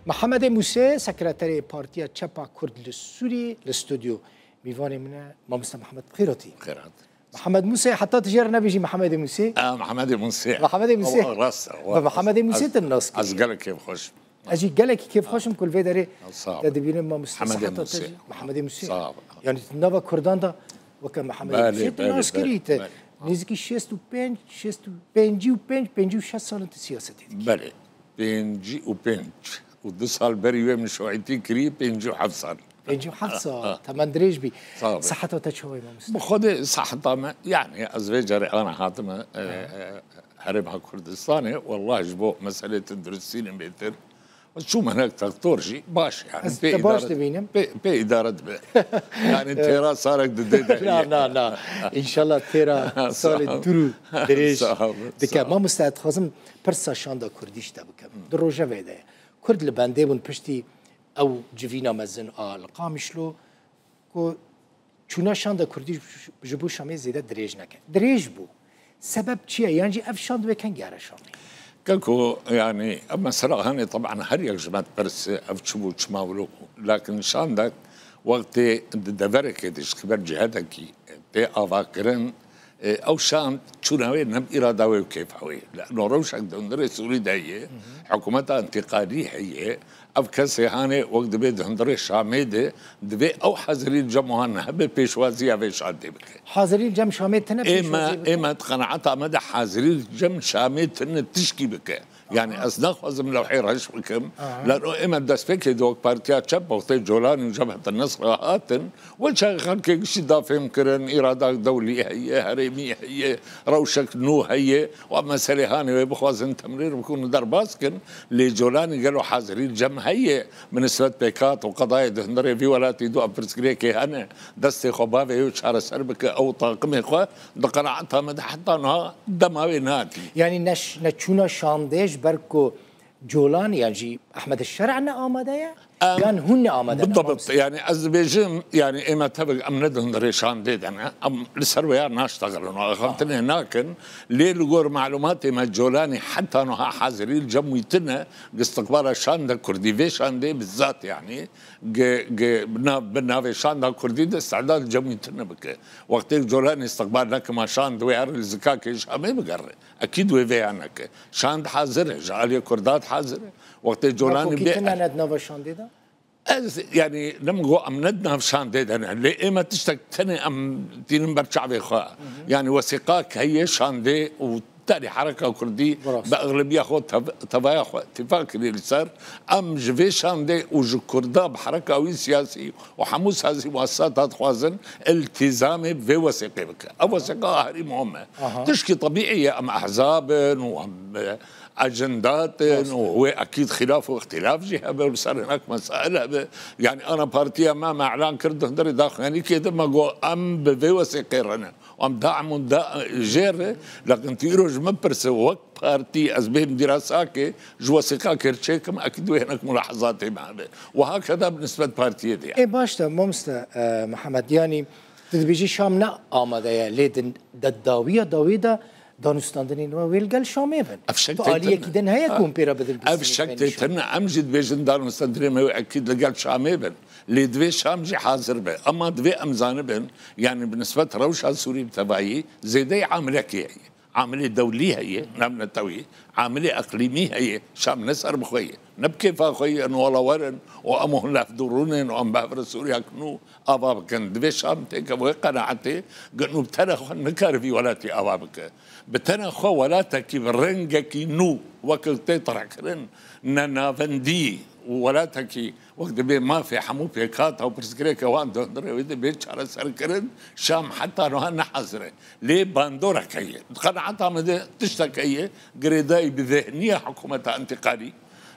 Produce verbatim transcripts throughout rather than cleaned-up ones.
Mihemedê Mûsê, sekreterê Partiya Çepa Kurd li Sûriyê, li stûdyo mîvanê min e, mamoste Mihemed, bi xêr hatî. Xêr hat. Mihemed Mûsê, heta tu jê re nebêjî Mihemedê Mûsê. A, Mihemedê Mûsê. Mihemedê Mûsê. Ew rast e, Bi Mihemedê Mûsê ez, tu nas kirî. Ez gelek kêfxweş im. Ez jî gelekî kêfxweş im ku li vê derê Sağ ol. Te dibînim, mamoste. Hemedê Heta te Mûsê. Jî Mihemedê Mûsê. Sağ ol. Yanî tu nava Kurdan de weke Mihemedê Belê, Mûsê tu belê, nas kirî belê, te. belê. Nêzîkî şêst û pênc, şêst û pêncî û pênc, pêncî û şeş sal in tu siyasetê dikî. Belê. Pêncî û pênc û du sal berî wê min şahîtî kirî, pêncî û heft sal. Pêncî û heft sal, Ha, ha. Temen dirêj bî. Sağ ol. Seheta te çawa ye, mamoste? Bi xwedê seheta me, yani ez vê carê ana hatime, e, e, Herêma Kurdistanê, wallah ji bo meselê tenduristî ne bêtir. Ez çûme hinek doktor jî, baş yani. Ez Pê te baş idare, dibînim. pê, pê idare dibe. Yani têra sarek didê de. Na, na, na. Înşallah têra Sağ salê ol. dûr û dirêj Sağ ol, dike. sağ ol. Mamoste, ez dixwazim pirsa şanda kurdî ji te bikim. Di rojevê de ye. Kurd li bendê bûn piştî ew civîna mezin a li Qamişlo ku çûna şanda kurdî ji, ji bo Şamê zêde dirêj neke. Dirêj bû. Sebeb çi ye? Yan jî ev şand wê kengî here Şamê? Keko, yani, ev mesela hene, taban her yek ji me dipirse, ev çi bû, çima wilo bû. Lakin şandek wextê di deverekê de ji ber cihedekî tê avakirin, e, ew şand çûna wê ne bi îrada wê û kêfa wê. Li no rewşek di hundirê Sûrî de ye, Hı hı. hikûmeta întîqalî heye, ev kesê hanê wek dibê di hundirê Şamê de, divê ew hazirî li cem wan hebe pêşwaziya vê şandê bike. Hazirî li cem Şamê tine Ê me, pêşwazî bike. ê me di qenaeta me de hazirî li cem Şamê tine tişkî bike. Yani Aha. ez naxwazim lewhê reş bikim. Aha. Lano ê me destpêkê de wek Partiya Çep wextê Colanî û Cebheta Nesra hatin, wê çaxê xelkê giştî da fêm kirin, îradak dewlî heye, herêmî heye, rewşek nû heye, û ev meselê hanê wê bixwazin temrîr bikin û derbas kin, lê Colanî gelo hazirî cem heye, bi nisbet pêkat û qedayê di hundirê vî welatî du ev pirsgirêkê hene, destê xwe bavê wê çareser bike, ew taqimê xwe di qenaeta me de heta niha dema wê nehatî. Yani ne ş-, ne çûna şandê ji ber ku Colan yan jî Ehmed Şer'a ne amade ye, Em, yan hûn ne amade ne, Bidabit, mamoste? Yani ez dibêjim, yani ê me tevik em ne di hundirê şandê de ne, em li ser wê ya naştexilin û axaftinê nakin, lê li gor malumatê me Colanî heta niha hazirî li cem wî tine, gi istiqbala şanda kurdî, vê şandê bizzat yani, gi, gi, bi nav-, bi navê şanda kurdî de istidad li cem wî tine bike. Wextê Colanî istiqbal nekima şand wê her li zikakê Şamê bigere. Ekîd wê vêya neke. Şand hazir e, ji aliyê Kurdan hazir e. Wextê Colanî Nakokî bê tune ne di nava şandê de? Ez, yani, ne min got em ne di nav şandê de ne. Lê ê me tiştek tenê em tînin ber çavê xwe. Hı hı. Yani, wesîqak heye şandê û tenê hereka kurdî Rast. bi exlebiya xwe tev-, tevaya xwe îtîfaq kirî li ser. Em ji vê şandê û ji kurda bi hereka wî siyasî û hemû sazî muessesata dixwazin iltîzamê bi vê wesîqê bike. Ev wesîqa herî muhim e. Aha. Tişkî tebîî ye, em ehzab in û em, e, ecindat in Rast. û wê ekîd xilaf û îxtilaf jî hebe û li ser hinek mesail hebe. Yani ana partiya me, me elan kir di hundirê daxuyanîkê de me got em bi vê wesîqê re ne. Em daim û da-, jê re, lakin tu îro ji min pirse wek partî ez bêm dîrasakê ji wesîqakê re çêkim, ekîd wê hinek mulahezatê me hebe. Û hakeda bi nisbet partiyê de ye. Ê, baş e, mamoste, e, Mihemed, yanî tu dibêjî Şam ne amade ye, lê di, di dawiya dawî de danûstandinên we wê li gel Şamê bin. Ev şek Tu tê aliyekî tine. din heye ku hûn pê re bidin Ev pirsgirêk şek tê tine. Em jî dibêjin danûstandinê me wê ekîd li gel Şamê bin. Lê divê Şam jî hazir be. Ema divê em zanibin, yani bi nisbet rewşa Sûrî bi tevayî zêdeyî amilekê heye. Amilê dewlî heye, navnetewî, amilê eqlîmî heye. Şam ne ser bi xwe ye, ne bi kêfa xwe ye, em walawer in û em hûn lafdûrûn in û em bi hev re Sûriyak nû ava bikin. Divê Şam têke wê qenaetê, ku nû bi tenê xwe nikare vî welatî ava bike. Bi tenê xwe welatekî bi rengekî nû wek tê terhkirin, ne navendî û welatekî wek dibê mafê hemû pêkhat û pirsgirêka wan di hundirê wê de bê çareserkirin, Şam heta niha ne hazir e. Lê bandorek heye. Di qenaeta me de tiştek heye, girêdayî bi zehniya hikûmeta întîqalî.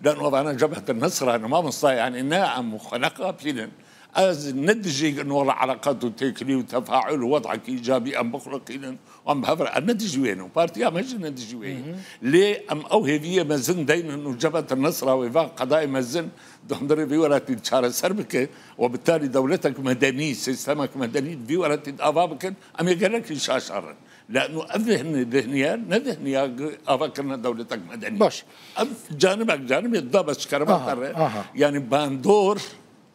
Lano vana Cebhet el-Nusra ne mamosta, yani ne em xwe neqapînin. Ez ne dijî no li eleqat û têkilî û tefaul û wed'ekî îcabî em bixuliqînin û em bi hev re, em ne dijî wê ne û partiya me jî ne dijî wê ye. Hı hı. Lê em ew hêviyê mezin deynin û Cebhet el-Nusra wê va qedayê mezin di hundirê vî welatî çareser bike û bi tarî dewletek medenî, sîstemek medenî di vî welatî de ava bikin, em ê gelekî şaş herin. Leno ev zihni-, zihniye ne zihniya avakirina dewletek medenî. Baş. Ev canibek, canibê da bes ji kerema Aha, te re. aha. Yani bandor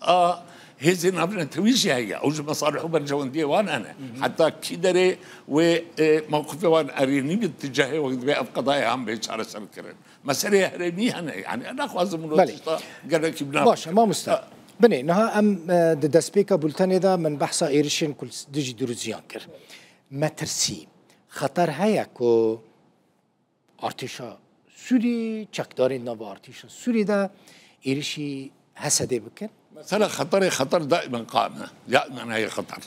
a hêzên navnetewî jî heye. Ew ji mesalih û berjewendiyê wan hene. Heta kî derê wê, e, mewqifê wan erênî bi tîcahê wek divê ev qedayê han bê çareserkirin. Meseleyê herêmî hene. Yani naxwazim wilo Belê. tişta gelekî bi nav Baş, bikim. mamoste. Ha. Binê, niha em, e, di destpêka bultenê de min behsa êrişên ku li dijî Duruziyan kir. Metirsî, xeter heye ku artêşa Sûrî, çekdarên nava artêşa Sûrî de êrişî Hesedê bikin? Mesela xeterê, xeter daimen qame. Daimen heye xeter.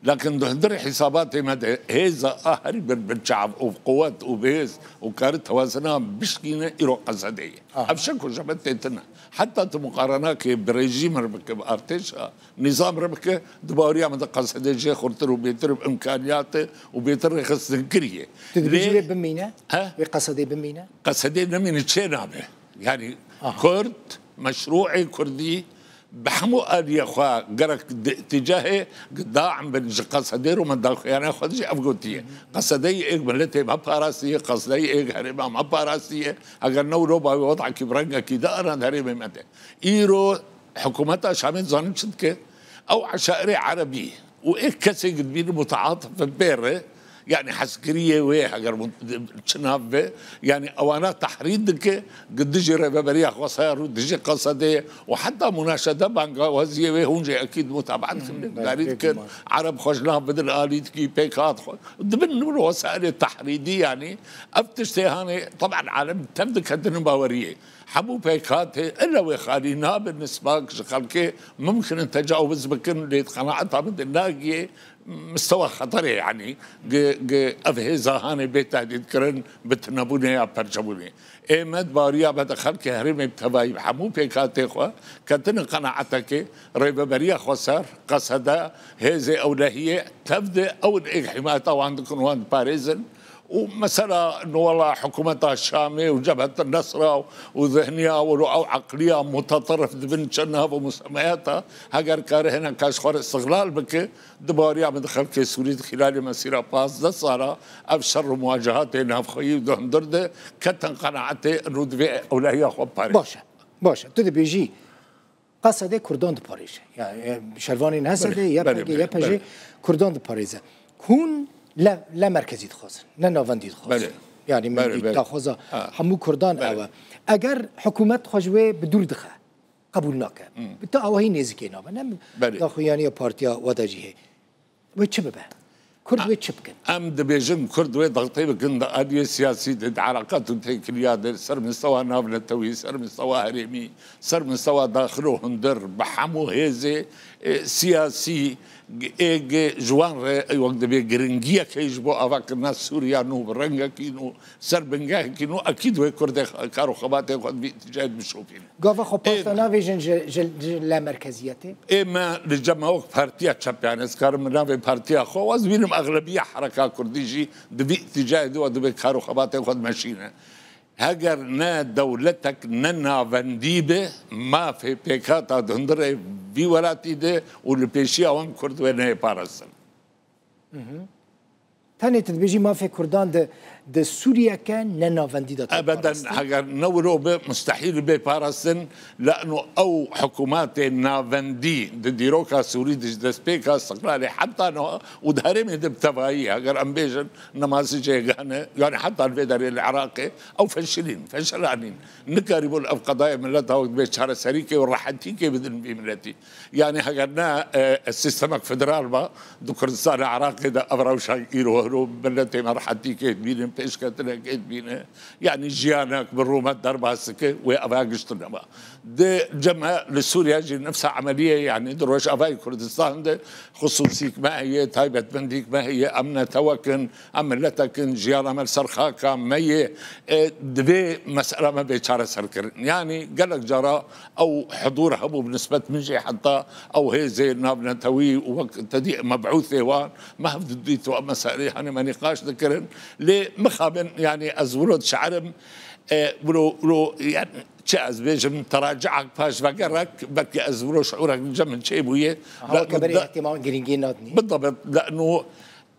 Lakin di hundirê hîsabatê me de hêza a herî bir, bir çav û quwet û bihêz û kari tewazina bişkîne îro Qesedê ye. Aha. Ev şek û şebet tê tine. Heta tu muqarenakê bi rejîm re bike, bi artêşa nîzam re bike, di baweriya min de Qesedê jê xurtir û bêtir bi imkaniyat e û bêtir rêxistinkirî ye. Tu dibêjî Lê wê bimîne? He? Wê Qesedê bimîne? Qesedê nemîne çê nabe. Yani Aha. Kurd, meşrûê Kurdî bi hemû aliyê xwe gerek di îtîcahê daim bin ji Qesedê û me daxuyana xwe de jî ev gotiye. Qesedeyê êk miletê me parastiye, Qesedeyê êk herêma me parastiye. Eger ne wilo ba wê wedakî bi rengekî de ana di herêmê me de. Îro hikûmeta Şamê dizanin çi dike? Ew eşairê erebî û êk kesê dibînin mutaatif in pê re, yani hezkiriyê wê heger mut-, çi nav be, yani ewana tehrîd dike, gi dijî rêveberiya xwesayar û dijî Qesedê û heta munaşede bangawaziyê wê hûn jî ekîd mutabaet dikin, Hı hı, bedarî belki dikin, Ereb xwe ji nav bidin alî dikî, pêk hat xwe. Dibin nûr wesairê tehrîdî, yani ev tiştê hanê, teban alem tev diketinin baweriyê. Hemû pêkhatê ile wê xalî nabin, nisbak ji xelkê mimkin in tecawiz bikin, lê di qenaeta min de nagiyê mistewa xeterê, yanî gi, gi ev hêza hanê bê tehdîdkirin bi tunebûnê ya perçebûnê. Ê me di baweriya me de xelkê herêmê bi tevayî bi hemû pêkhatê xwe ketine qenaatekê rêveberiya xweser, Qesede, hêzê ewlehiyê tev de ew in êk hîmayeta wan dikin, wan diparêzin. Û mesela, no wela hikûmeta Şamê û Cebhet Nesra û zihniya wilo ew eqliya mutaterif dibin çend nav û musemeyata, heger kare hineka ji xwe re îstiqlal bike, di baweriya min di xelkê Sûrî di xîlalê mesîra pazdeh sala ev şer û muwacehatê navxweyî û di hundir de ketin qenaetê û divê ewlehiya xwe biparêzin. Baş e, baş e. Tu dibêjî Qesedê Kurdan diparêje. Yani, e, şervanên Hesedê, Belê, Y P G, belê, belê, Y P J belê. Kurdan diparêze. Hûn le, le merkezî dixwazin, ne navendî dixwazin. Belê. Yani, min Belê, dît belê. daxwaza Ha. hemû Kurdan Belê. ew e. Eger hikûmet xwe ji wê bi dûr dixe, qebûl nake. Hmm. Bi te awahî nêzikê nabe. Ne Belê. daxuyaniya partiya we de jî hê. Wê çi bibe? Kurd wê çi bikin? Em dibêjin Kurd wê daxtê bikin di aliyê siyasî de, di eleqat û têkiliya de, ser mistewa navnetewî, ser mistewa herêmî, ser mistewa daxil û hundir, bi hemû hêzê, e, siyasî, ê, ê, ji wan re, e, wek dibê giringiyek heye ji bo avakirina Sûriya nû bi rengekî nû, ser bingehekî nû, ekîd wê Kurdê kar û xebatê xwe di vî îtîcayê de bişopîne. Gava xwe paşta Ê, navêjin ji, ji, ji lemerkeziyetê? Ê me li cem wek partiya çep, yani ez karim bi navê partiya xwe, ez bînim exlebiya hereka kurdî jî di vî îtîcayê de we dibê kar û xebatê xwe dimeşîne. Heger ne dewletek ne navendî be, mafê pêkhata di hundirê vî welatî de û li pêşiya wan Kurd wê neyê parastin. Tenê tu dibêjî mafê Kurdan di, di Sûriyeke ne navendî de tê Ebeden, parastin. Heger ne wilo be, mustehîl bê parastin, leno ew hikûmatê navendî di dîroka Sûrî de ji destpêka îstiqlalê heta niha û di herêmê de bi tevayî, heger em bêjin nemazî cêgane, yani heta li vê derê li Iraqê ew feşilîn, feşelanîn. Nikarîbûn ev qedayê mileta wek dibê çareserî ke û rehetî ke bidin vî miletî. Yani heger ne, e, sistemek federal ba, di Kurdistanê Iraqê de ev rewşa îro hiro miletê me rehetîkê dibîne, pêşketinekê dibîne. Yani jiyanek bi rûmet derbas dike, wê eva giş tune ba. Di cem me li Sûriye jî nefsa emeliyê, yani di Rojavayê Kurdistan de xusûsîk me heye, taybetmendîk me heye, em netewek in, em miletek in, jiyana me li ser xaka me ye, e, divê mesela me bê çareserkirin. Yani gelek cara ew hudûr hebû bi nisbet min jî heta ew hêzê navnetewî û wek tedî mebûsê wan me hev didît û em meselê hanê me nîqaş dikirin. Lê mixabin, yani ez wilo dişerim, e, wilo, wilo, yani çi ez bêjim, teraciak paş vegerek, belkî ez wilo şiûrek li cem min çêbûye. Aha, Leno weke berê da-, ihtimal girîngî nadinî. Bidabet, leno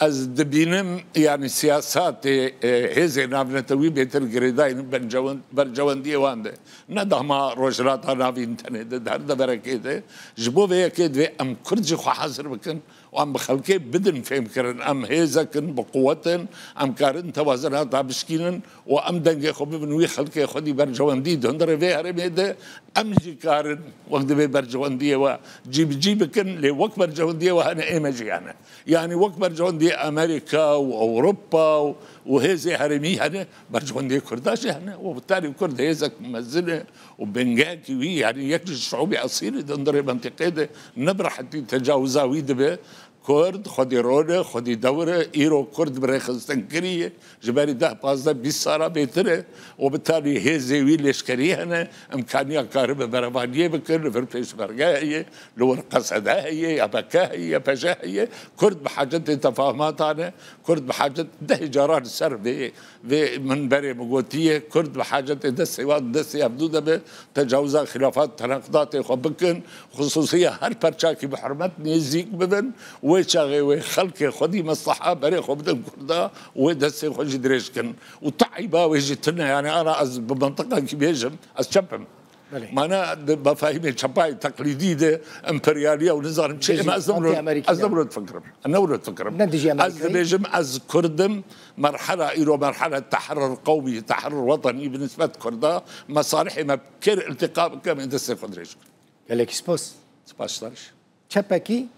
Ez dibînim, yanî siyasatê, e, hêzên navnetewî bêtir girêdayî bercewen-, bercewendiyê wan de. Ne dahma Rojhilata Navîn tenê de, di her deverekê de. Ji bo vê yekê divê em Kurd jî xwe hazir bikin û em bi xelkê bidin fêmkirin. Em hêzek in, bi quwet in, em karin tewazenata bişkînin û em dengê xwe bibin wî xelkê xwedî bercewendî di hundirê vê herêmê de. Em jî karin wek divê bercewendiyê we cî bi cî bikin, lê wek bercewendiyê we hene ê me jî hene. Yanî wek bercewendiyê Amerîka û Ewropa û, û hêzê herêmî hene, bercewendiyê Kurda jî hene. Û bi tarî Kurd hêzek mezin e û bingehekî wî, yanî yek ji şûbî esîlî di hundirê mentiqê de ne bi rehetî tecawiza wî dibe. Kurd xwedî rol e, xwedî dewr e, îro Kurd bi rêxistinkirî ye. Ji berî deh, pazdeh, bîst sala bêtir e û bi tarî hêzê wî lêşkerî hene, imkaniya karibe berevaniyê bikin, li vir pêşmerge heye, li wir Qesede heye, Y P K heye, Y P J heye. Kurd bi hacetê tefahumatan e, Kurd bi hacet deh caran li ser vê, vê minberê min gotiye, Kurd bi hacetê destê wan, destê hevdû de be, tecawiza xilafat, tenequdatê xwe bikin, xusûsiya her perçakî bi hurmet nêzîk bibin, wê çaxê wê xelkê xwedî mesleha berê xwe bidin Kurda û wê destê xwe jî dirêj kin. Û taîba wê jî tune, yanî ana ez bi mentiqekî bêjim, ez çep im. Belê. Mana di mefahîmê çepayê teqlîdî de emperyaliya û nizanim çi, Dijî ema ez ne wilo, anti-Amerîkî ez ne ne? wilo difikirim. Ne wilo difikirim. Ne dijî Ez Amerîkayî? dibêjim ez Kurd im, merhela îro merhela tehrur qewmî, tehrur wetenî bi nisbet Kurda, mesalihê me kêr iltîqa bikim, ê destê xwe dirêj bikim. Gelekî spas. Spas, Tarîş. Çepekî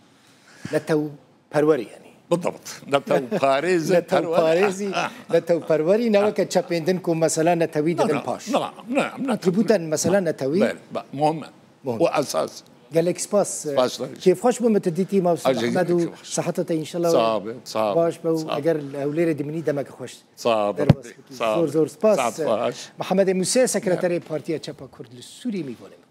netewperwerî, yanî. Bidabt. Netewparêz e, perwer-, Netewparêzî, netewperwerî, ne weke çepên din ku mesela netewî Na, didin na, paş. na, na, na, Ji bo te mesela netewî Belê, ba-, muhim e. Muhim. Û esas. Gelek spas. Spas, Tarîş. Kêfxweş bû me tu dîtî, Mamoste Hacı, Mehmed, û kêfxweş. Seheta te înşallah Sağ be, sağ be, baş be û sağ be. eger Hewlêrê dimînî demeke xweş Sağ be, derbas bikî. sağ Zor be. zor spas. Saat baş. Mehemedê Mûse, sekreterê Partiya Çepa Kurd li Sûriyê, mîvanê me.